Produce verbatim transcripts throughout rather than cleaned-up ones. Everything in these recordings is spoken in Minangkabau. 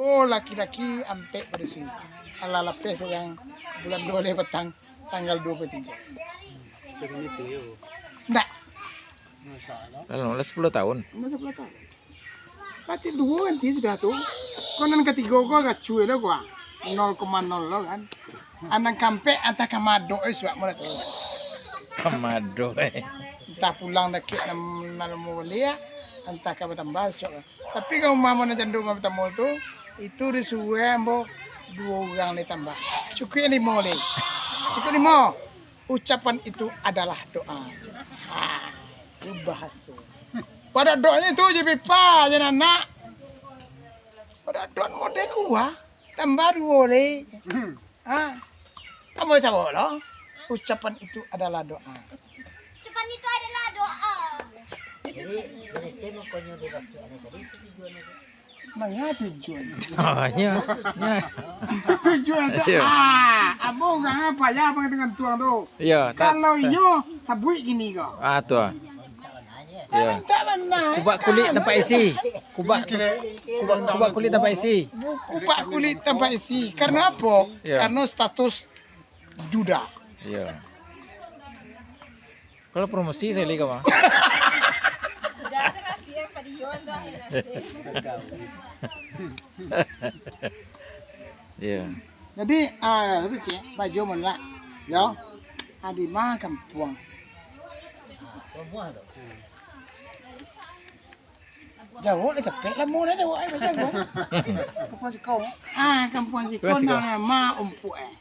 Oh, laki-laki ampek barisi. Alah lapeh surang bulan duo baleh patang, tanggal duo puluah tigo. Ndak. Lalu, lah sapuluah tahun. Lah sapuluah tahun. Pati duo ganti sudah tu. Ko nan katigo ko agak cuek lo ko, ah. Nol koma nol lo kan. Anang kampek antah ka madok, eh, suak mo lah tu. Ka madok, eh. Antah pulang dakek nan, nan lamo baliak, antah ka batambah suak. Tapi ka umah mo nan cando nan partamo tu, itu disuruah ambo duo urang lai tambah. Cukuik limo lai. Cukuik limo. Ucapan itu adalah doa. Ha, itu bahaso. Pado doanyo tu je pipa, je anak. Pado doan model kuah, tambah duo lai. Ha. Tambah cawok lo. Ucapan itu adalah doa. Ucapan itu adalah doa. Jadi, jadi saya mau konyol di waktu ini tadi, itu tujuannya tu. Manga tujuan. Oh, nyo, nyo. Tujuan tu, Iyo. ah, abang urang apa ya abang dengan tuang tu? Iyo, tak, Kalau tak. iyo, sabuik gini ko. Ah, tu ah. Iyo. Minta mana? Kubak kulik tanpa isi. Kubak, kubak, kubak kulik tanpa isi. Bu-, kubak kulik tanpa isi. Karena apa? Iyo. Karena status duda. Iyo. Kalau promosi saya lihat mah. Udah ada nasi yang pada Yon tu ada nasi. Iya. Jadi, ah, itu cik, baju mana? Yo. Adi mah kampuang. Jauah lah capek lah, mau lah jauah ai, jauah. Kampuang siko. Ah, kampuang siko Kampuang siko. Nama Ompuk eh.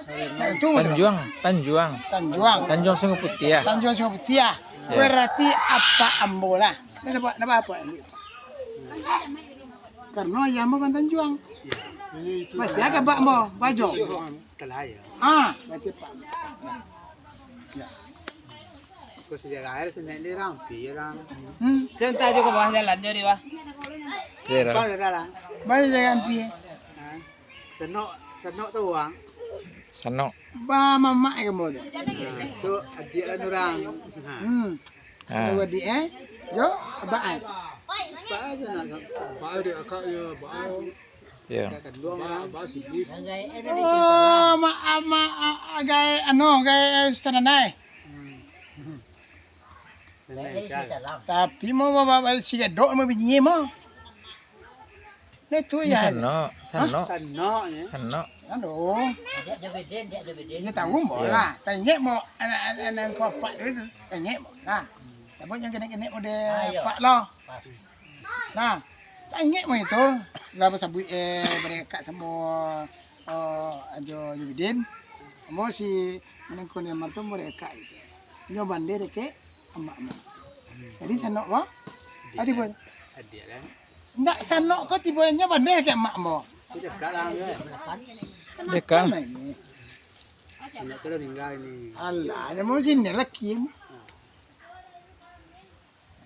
Nah, itu Tanjuang, Tanjuang. Tanjuang. Tanjuang Sungai Putiah. Tanjuang Sungai Putiah. Ya. Berarti apa ambo lah? Nak apa, nak apa ambo? Karena ayah ambo kan Tanjuang. Masih agak bak ambo, bajo. Telah ya. Ah, baca pak. Ya. Kau sejarah air senek ni rampi orang. Hmm. Saya entah juga bawah jalan dia, Wah. Apa dia lah? Baik jalan pi. Ha? Senok, senok tu orang. Senok. Ba mamak ke mau tu. Ha, tu adik lah orang. Ha. Hmm. Ha. Kalau adik eh. Yo, abah eh. Apa aja nak, apa dia akak ya, apa. Ya. Abah, abah sibuk. Oh, ma, ma, a-, a-, gai, anu, gai, eh, Ustaz Nanai. Hmm. Tapi mau ba-, ba-, ba-, si Gadok mau binyi mau. Nah, tu ya. Sanok, sanok. Sanok ya. Sanok. Aduh. Dia tahu mau lah. Tanyek mau anak-anak kau apak tu, tanyek mau lah. Tapi yang kena-kena udah apak lo. Nah, tangik mo itu, lah basabuik, eh, barekak samo, eh, Ajo Jubidin. Ambo si Manangko Niamar tu barekak itu. Nyo bande dekek amak mo. Jadi sanok ko, ati pun. Adiak kan? Ndak sanok ko tibo nyo bande dekek amak mo. Dekat lah, ya. Dekat. Sanok ko lah ninggal ini. Alah, nyo mau sini lagi.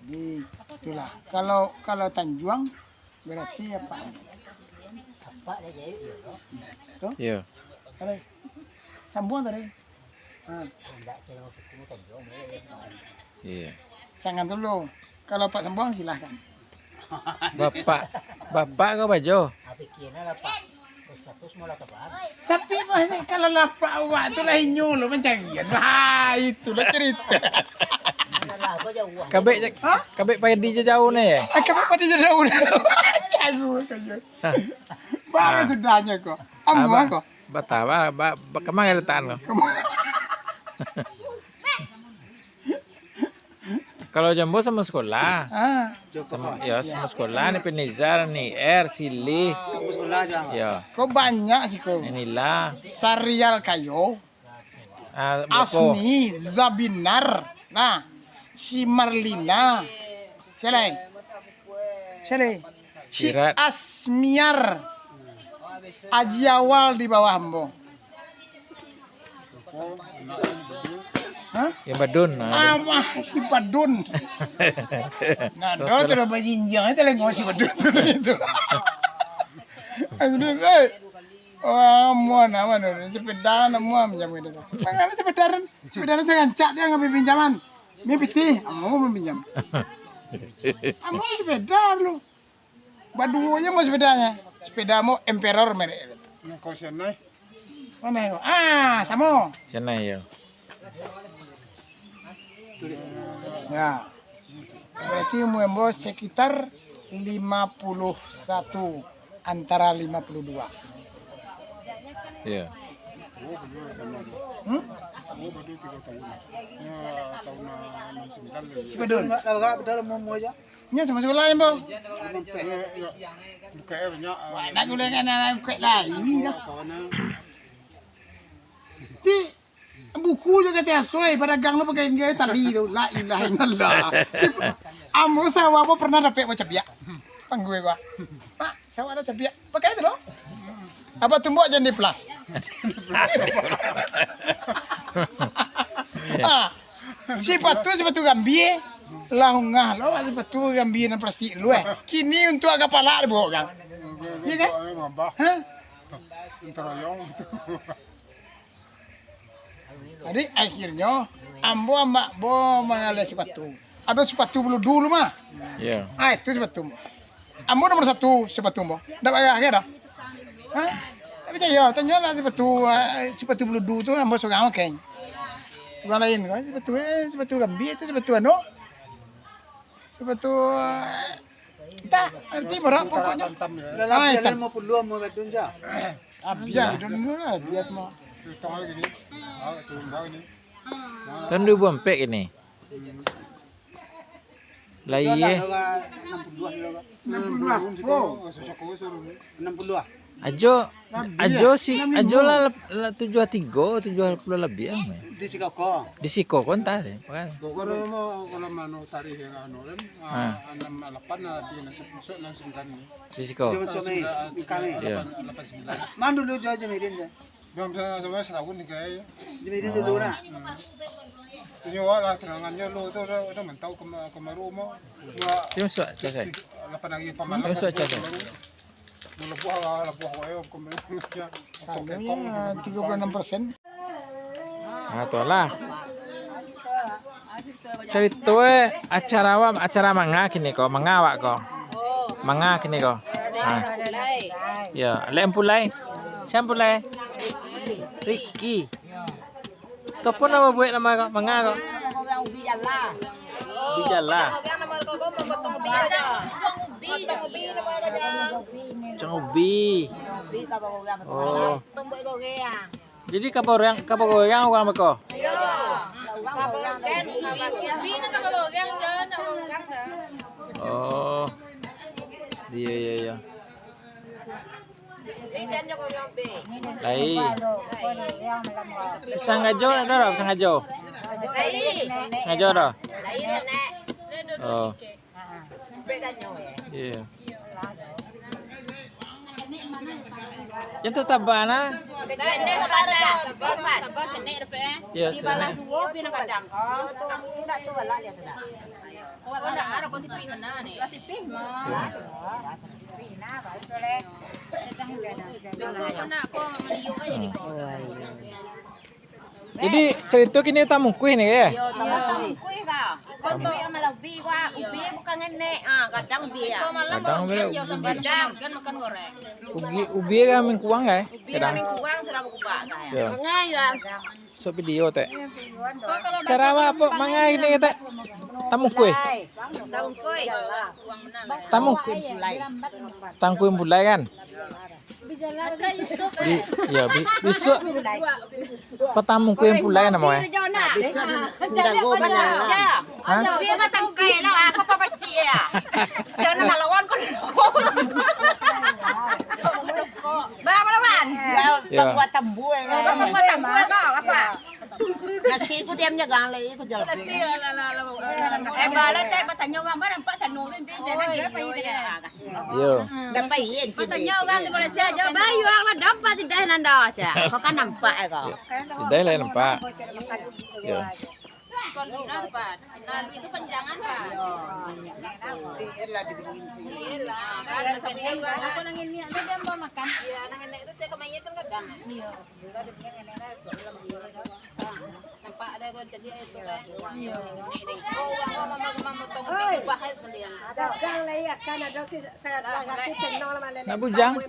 Jadi, itulah. Kalau, kalau Tanjuang, berarti apa? Apa dia jadi, ya, no? Tuh. Iya. Kalau sambung tadi. Ha. Ndak kira suku Tanjuang, ya, ya. Iya. Sangan dulu. Kalau Pak sambung, silahkan. Bapak, bapak kau bajo. Ah, pikirnya lah, Pak. Status mau lah kabar. Tapi, Pak, kalau lapak awak tu lah inyo lo mancarian. Ha, itulah cerita. Alah, kau jauh. Kabek je, ha? Kabek padi je jauh ni. Ah, kabek padi je jauh ni. Cagu, cagu. Ha. Baru Ha. sudahnyo ko. Amu Abah, ko. Bata, ba, ba, ba, kemana letak ko? Kemana? Kalau Jambo samo sekolah. Ah. Samo, yo, samo sekolah, ni Penizar, ni Er, Sili. Samo sekolah je. Yo. Kok banyak sih kok? Inilah. Sarial Kayo. Ah, Boko. Asni, Zabinar. Nah, si Marlina. Siapa lai? Siapa lai? Si Irat. Asmiar. Aji Awal di bawah ambo. Hah? Yang badun, nah. Amah si badun. Nah, Sosok dah tu lah. Dah bajinjang, itu lah ngawasi badun tu, itu. Aduh, eh. Oh, amuan, amuan, amuan. Sepeda, amuan, macam itu. Mana sepeda, kan? Sepeda tu rancak dia ngambil pinjaman. Ni pitih, ambo maminjam. Ambo sepeda dulu. Baduo je ambo sepedanyo. Sepeda ambo Emperor merek. Nan kau sian nai. Mana yo? Ah, samo. Sian nai yo. Ya. Berarti umur ambo sekitar lima puluh satu, antara lima puluh dua. Iya. Hmm? Sipedun. Nya samo sekolah ambo. Bukan banyak. Nak gula kan anak bukan lain dah. Ti Buku jo kato asoi, padagang lo pakai tali tu. La ilaha illallah. Ambo sawah ambo pernah dapek buah cabiak. Panggue gua. Pak, sawah ado cabiak. Pakai tu lo. Apa tumbuk jan di plus. Ah. Sipatu, sipatu gambia. Lah ungah lo sipatu gambia nan plastik dulu eh. Kini untuak kapala dibawa urang. Iya kan? Hah? Jadi, akhirnyo, ambo ambak bo mangaleh sipatu. Ado sipatu buludu lu mah. Iya. Ah, itu sipatu. Ambo nomor satu sipatu ambo. Ndak payah ka dah. Hah? Ndak picayo, tanyolah sipatu, ah, sipatu buludu tu ambo surang pakai. Urang lain, sipatu, eh, sipatu gambia tu, sipatu anu. Sipatu, eh, Entah, arti barak pokoknyo. Dalam Ah, lima puluh amuah badun ja. Habis lah, badun tu lah, bias mah. Tahun dua ribu empat kini. Lahia. Enam puluh lah, Kak. Enam puluh lah. Oh. Enam puluh lah. Ajo, ajo si, ajo lah, lah tujuah tigo, tujuah puluah labiah lah. Di siko ko. Di siko ko antah deh, kan. Pokoknyo mah kalau mano tarikh yang anu kan, ah, enam lapan lah, di enam sepuluh, enam sembilan ni. Di siko. Dia masuk ni, kami. Iya. Lapan, lapan sembilan. Mana dulu jual Jamirin je? Dia sama, sama setahun ni, guys. Jamirin dulu lah. Hmm. Tu nyawa lah, tenangannya lu tu udah, udah mentau ke, ke maru mah. Dia masuk, selesai. Lapan hari, lapan malam. Dia masuk, selesai. Melebuah lah, lebuah wae, bukan melebuah. Anunya tiga puluh enam persen. Ah, tu lah. Carito, eh, acara awak, acara manga kini ko, manga awak ko. Manga kini ko. Ha. Ya, lek ampulai. Sia ampulai? Ricky. Tu apo namo buek namo ko? Manga ko? Ubi jala. Ubi jala. Cang ubi. Oh. Jadi ka bagoreang, ka bagoreang urang beko? Ubi nan ka bagoreang, jan nak bagoreang dah. Oh. Iya, iya, iya. Lai. Sangajo ado dak, sangajo? Sangajo ado? Oh. Iyo. Yang tu tabana. Iyo, sanak. Jadi, carito kini tamungkuih ni, yo? Iyo, tamungkuih, Bang. Iko tu yang malam ubi, Bang. Ubi bukan ngenek. Ah, gadang ubi, yo. Gadang ubi. Gadang. Ubi, ubi kan mingkuang, yo? Ubi mingkuang sudah bakubak, kan? Yo. Mangai, Bang. Sok video, Tek. Cara apo, apo mangai ni, Tek? Tamungkuih. Tamungkuih. Tamungkuih. Tamungkuih bulai, kan? Di, yo, bi-, bisuak. Patang mungkin pulai namo, eh. Bisuak, ndak go banyak lah. Hah? Tapi apa tangkai lah, apa, apa pacik ya? Siapa nak lawan kau? Ba, ba lawan. Yo. Pembuat tambu, eh. Pembuat tambu, eh, kau, apa? Nasi ku diam je, gang, lai ku jalan. Nasi, lah, lah, lah, lah. Eh, bala teh, batanyo urang, ba nampak sanu tu, inti, jangan dia pai tadi. Yo. Dah pai, inti. Batanyo urang di Malaysia, jauh bayu, urang lah nampak tidak nanda, cak. Kau kan nampak, eh, kau? Tidak lah nampak. Yo. Bukan Cina tu, Pak. Lalu itu panjangan, Pak. Nanti lah dibingin sini. Kan ada sapu yang, Pak. Aku nangin niat tu dia mau makan. Iya, nangin niat tu dia kemainnya kan kadang. Iya. Nak bujang?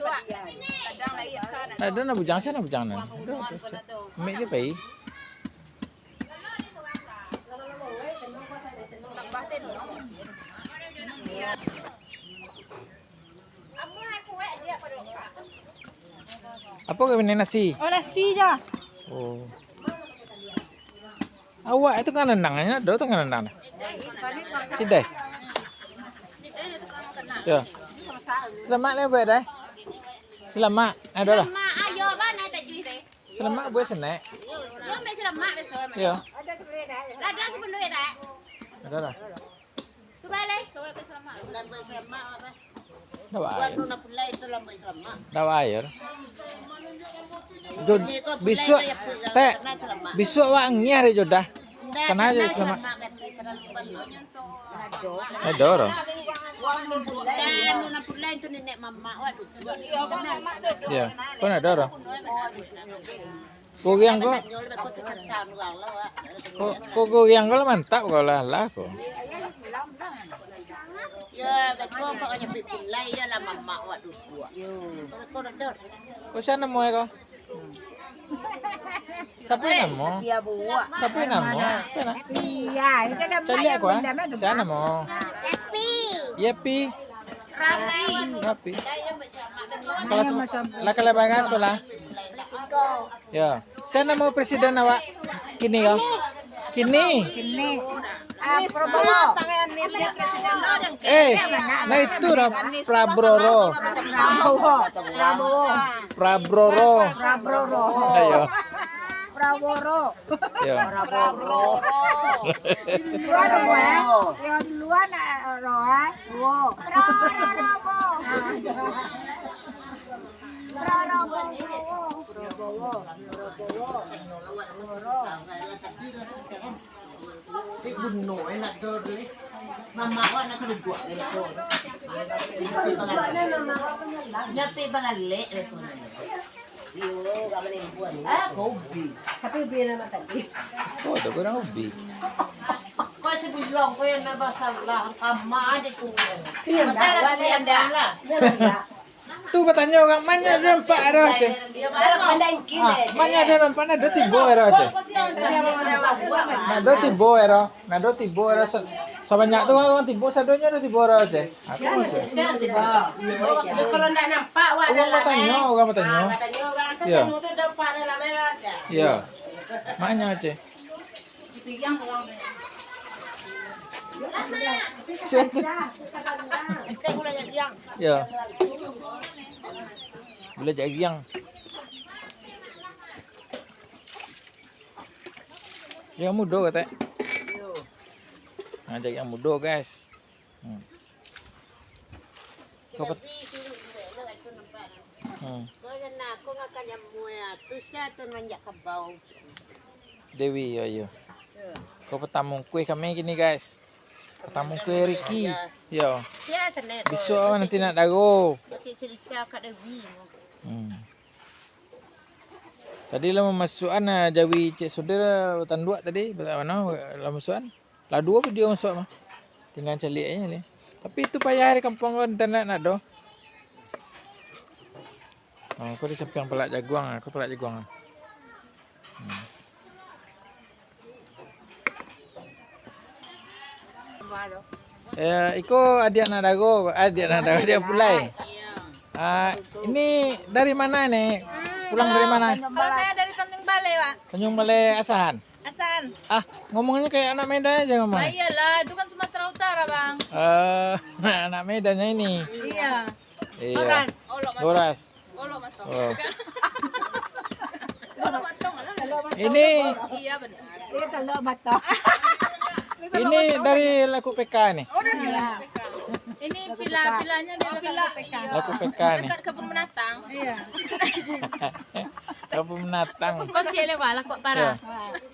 Nak ado nak bujang, sia nak bujang nan? Ado, ado, sia. Mek dia pai. Apo kau minum nasi? Oh, nasi ja. Oh. Awak itu kan nandang, ado tu kan nandang. Sidai. Yo. Selamat lah buat dai. Selamat. Ado lah. Mak, ayo, bana tak juih teh. Selamat buat senek. Yo, ambil selamat besok. Yo. Ada sepuluh tak? Ado lah. Tu balai. Lambai selamat apa? Dah bayar. Buat nuna pulai tu lambai selamat. Dah bayar. Tu bisuak, tek, bisuak awak ngiah dek Jodah. Ndak, kana aja selamat. Ado orang. Nuna pulai tu nenek mamak, waduh. Ya, kan ado orang. Kuring ko. Ko, ko kuring ko lah mantap ko lah, lah ko. Yo, betul ko nyapi pulai, yo lah mamak wak duduk. Ko sia namo ko? Sia namo? Sia namo? Sia namo? Caliak ko, ah. Sia namo? Yepi. Rapi. Rapi. Kalau lah kalau bagas ko lah. Yo. Sia namo presiden awak kini ko? Kini. Kini. Ah, Prabowo. Eh, nah itu dah Prabroro. Prabowo. Prabroro. Prabroro. Ayo. Praworo. Yo. Prabroro. Duluan, eh. Yang duluan, eh, ro, eh. Wo. Prabroro. Prabowo. Prabowo. Prabowo. Prabowo. Eh, bunuh, eh, nak do tu, eh. Mamak wak nak kena buat, eh, tu. Nyapi bangalek, eh, tu. Ah, ko ubi. Tapi ubi nama tadi. Oh, ada kurang ubi. Ko sabulang, ko yang nak basalah, kama aja tu. Iya, betul lah, ndak, tu yang ndak. Lah. Ndak, ndak. Tu batanyo urang, ma nyo ado nampak ero, Ceh? Ah, ma nyo ado nampak, nado tibo ero, Ceh? Nado tibo ero, nado tibo ero, sa-, sabanyak tu urang tibo, sadonyo ado tibo ero, Ceh? Aku maksud. Kalau ndak nampak, wak. Urang batanyo, urang batanyo. Ah, batanyo urang, tu sanu tu nampak dalam ero, Ceh. Iyo. Ma nyo, Ceh? Yo. Buliah jariang. Yang mudo, kato. Nah, jariang mudo, guys. Hmm. Ko pet-, hmm. Dewi, yo, yo. Ko patamu kuih kami kini, guys. Patamu kuih Ricky. Yo. Bisuak awak nanti nak daro. Hmm. Tadi lah mamasuakan, ah, jawi Cik Sudir, ah, tanduak tadi, bata mano lah masuakan? Lah duo video masuak mah. Tingga caliak aja lai. Tapi itu payah di kampuang ko, internet ndak ado. Oh, ko di sampiang palak jaguang, ah, ko palak jaguang, ah. Hmm. Eh, iko adiak nak daro, adiak nak daro, adiak pulai. Ah, ini dari mana ini? Pulang dari mana? Kalau saya dari Tanjung Balai, Pak. Tanjung Balai Asahan? Asahan. Ah, ngomongnya kayak anak Medan aja ngomongnya. Ah, iyalah, itu kan Sumatera Utara, Bang. Eh, anak Medannya ini. Iya. Iya. Horas. Horas. Oh. Ini, iya, benar. Ini dari Laku P K ni. Oh, dari Laku P K. Ini pila-pilanya dari Laku P K. Laku P K ni. Dekat kebun binatang. Iya. Kebun binatang. Kau cek lewat lah, kok parah.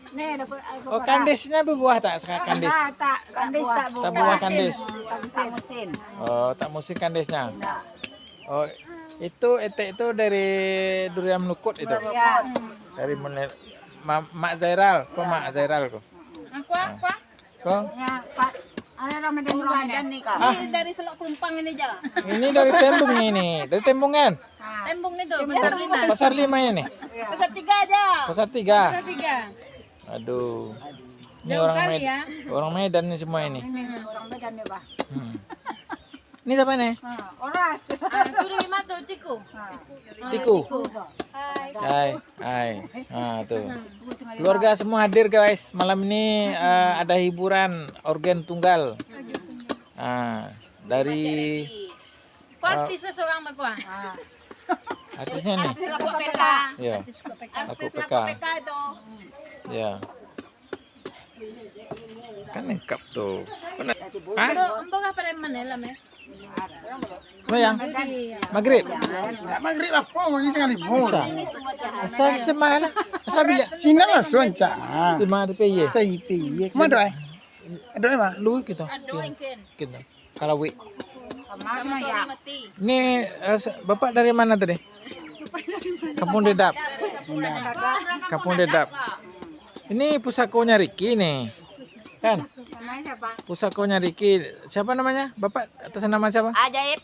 Iya. Oh, kandisnya berbuah tak sekarang kandis? Ah, tak, kandis tak buah. Tak buah kandis. Tak musim. Oh, tak musim kandisnya. Tidak. Oh, itu etek itu dari durian melukut itu? Iya. Dari mele-, Ma-, Mak Zairal, ko Mak Zairal ko. Aku, aku. Ko? Ya, Pak. Ada Ramadan, Ramadan nih, Kak. Ah. Ini dari Selok Kelumpang ini aja. Ini dari Tembung ini. Dari Tembung kan? Ah. Tembung itu, Pasar Lima. Pasar Lima ini. Iya. Pasar Tiga aja. Pasar Tiga. Pasar Tiga. Aduh. Ini orang Med-, ya. Orang Medan nih semua ini. Ini orang Medan nih, Pak. Hmm. Ini siapa nih? Ah, orang. Ah, itu dari mana tuh, Ciku? Ah. Tiku. Tiku. Hai. Hai, hai. Ah, tuh. Keluarga semua hadir, guys. Malam ini, eh, ada hiburan organ tunggal. Ah, dari, ko artis seorang mah, ah. Artisnya nih. Artis Laku P K. Iya. Artis Laku P K. Laku P K itu. Iya. Kan lengkap tu. Hah? Ambo, ambo kah pada mana lah, Meh? Sembahyang? Maghrib? Ndak maghrib apo, lagi setengah limo. Isa. Isa macam mana? Isa bila? Sina lah, suanca. Di mana, di P Y? Di P Y. Mana doa? Doa mah? Lu kita. Kita. Kalawik. Ni, eh, se-, Bapak dari mana tadi? Kampung Dedap. Kampung Dedap. Ini pusakonya Riki nih. Kan? Pusakonya Riki. Siapa namanya? Bapak atas nama siapa? Ajaib.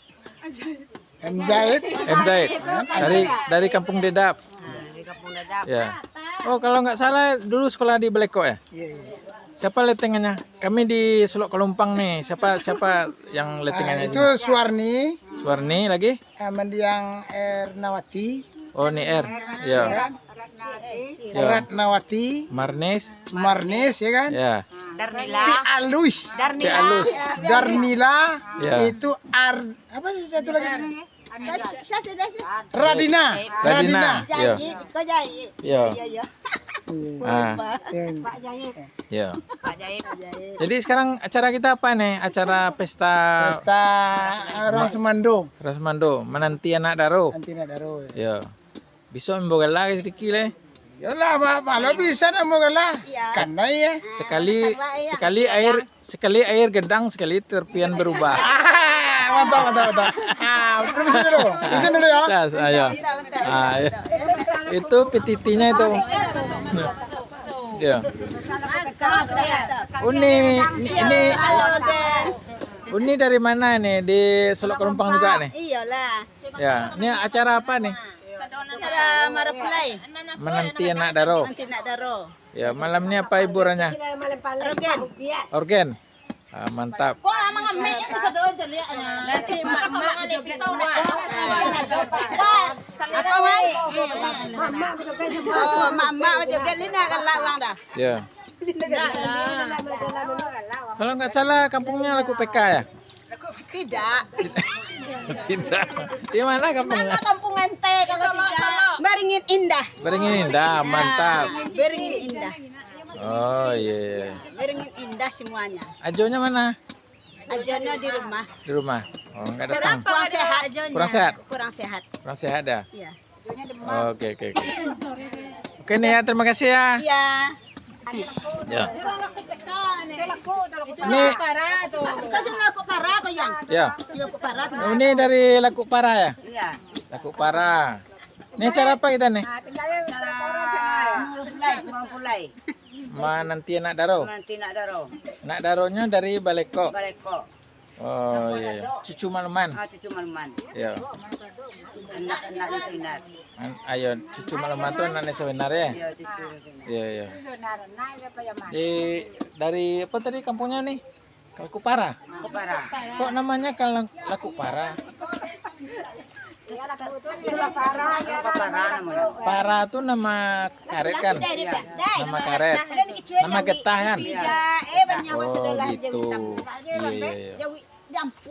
M Zaid. M Zaid. Dari, dari Kampung Dedap. Nah, dari Kampung Dedap. Ya. Oh, kalau nggak salah dulu sekolah di Baleko ya? Iya, iya. Siapa letengannya? Kami di Selok Kelumpang nih. Siapa, siapa yang letengannya? Ah, itu Suwarni. Suwarni lagi? Ah, mendiang Ernawati. Oh, ni Er. Ya. Ya kan? Ya. Ratnawati. Marnis. Marnis, ya kan? Ya. Darnila. Pi Alus. Darnila. Pi Alus. Darnila. Ya. Itu Ar-, apa sih satu lagi? Radina. Radina. Radina. Jahit, kau jahit. Iya. Iya, iya. Ah. Pak Jahit. Iya. Pak Jahit. Jadi sekarang acara kita apa nih? Acara pesta. Pesta, eh, Rasmando. Rasmando, menanti anak daro. Menanti anak daro. Iya. Bisa mambawa gala sedikit leh. Iyolah, ma-, malah bisa nak mambawa gala. Iya. Kanai ya. Sekali, sekali air, sekali air gedang, sekali serpihan berubah. Ah, mantap, mantap, mantap. Ah, permisi dulu. Izin dulu ya. Yes, ayo. Bentar, bentar, bentar. Ah, iya. Itu P T T-nya itu. Ya. Uni, ini, ini, Uni dari mana nih? Di Selok Kelumpang juga nih? Iyalah. Ya, ini acara apa nih? Acara marapulai. Menanti anak daro. Menanti anak daro. Ya, malam ini apa hiburannya? Organ. Organ. Ah, mantap. Kok amang ameknya tu sado aja lihat. Nanti mak-mak joget semua. Wah, selera wai. Oh, mak-mak joget ni nak galak urang dah. Ya. Kalau nggak salah kampungnya Laku P K ya? Tidak. Tidak. Di mana kampungnya? Nama kampung ente kalau tidak? Beringin Indah. Beringin Indah, mantap. Beringin Indah. Oh, iya, iya. Beringin Indah semuanya. Ajonyo mana? Ajonyo di rumah. Di rumah. Oh, nggak datang. Kurang sehat. Kurang sehat? Kurang sehat. Kurang sehat ya? Iya. Oke, oke, oke. Oke nih ya, terima kasih ya. Iya. Ya. Itu Ini Laku Para tu. Kasih Laku Para tu, Yang. Ya. Laku Para tu. Ini dari Laku Para ya? Iya. Laku Para. Ini acara apa kita nih? Acara marapulai, marapulai. Menanti anak daro. Menanti anak daro. Anak daronyo dari Baleko. Baleko. Oh, iya, iya. Cucu Maluman. Ah, cucu Maluman. Iya. Anak, anak Neso Inar. An-, ayo, cucu Maluman tu anak Neso Inar, ya? Iya, cucu Neso Inar. Iya, iya. Di, dari apa tadi kampungnya nih? Laku Para. Laku Para. Kok namanya kalau Laku Para? Laku Para namanya. Para tu nama karet kan? Iya. Nama karet. Nama getah kan? Iya. Oh, gitu. Iya, iya, iya.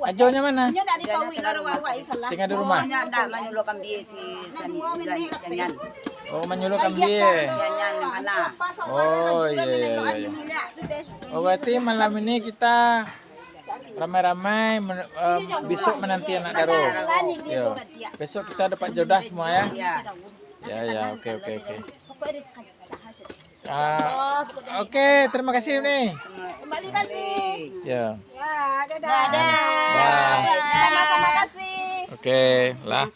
Ajonyo mana? Tingga di rumah? Inyo ndak, manyulo kambie si San-, si Anyan. Oh, manyulo kambie. Si Anyan nan kana. Oh, iya, iya, iya, iya. Oh, berarti malam ini kita ramai-ramai men-, em, besok menanti anak daro. Iya. Besok kita dapat jodoh semua, ya? Iya. Ya, ya, oke, oke, oke. Ah, oke, terima kasih, Uni. Kembali kasih. Ya. Ya, dadah. Dadah. Dah. Sama-sama kasih. Oke, lah.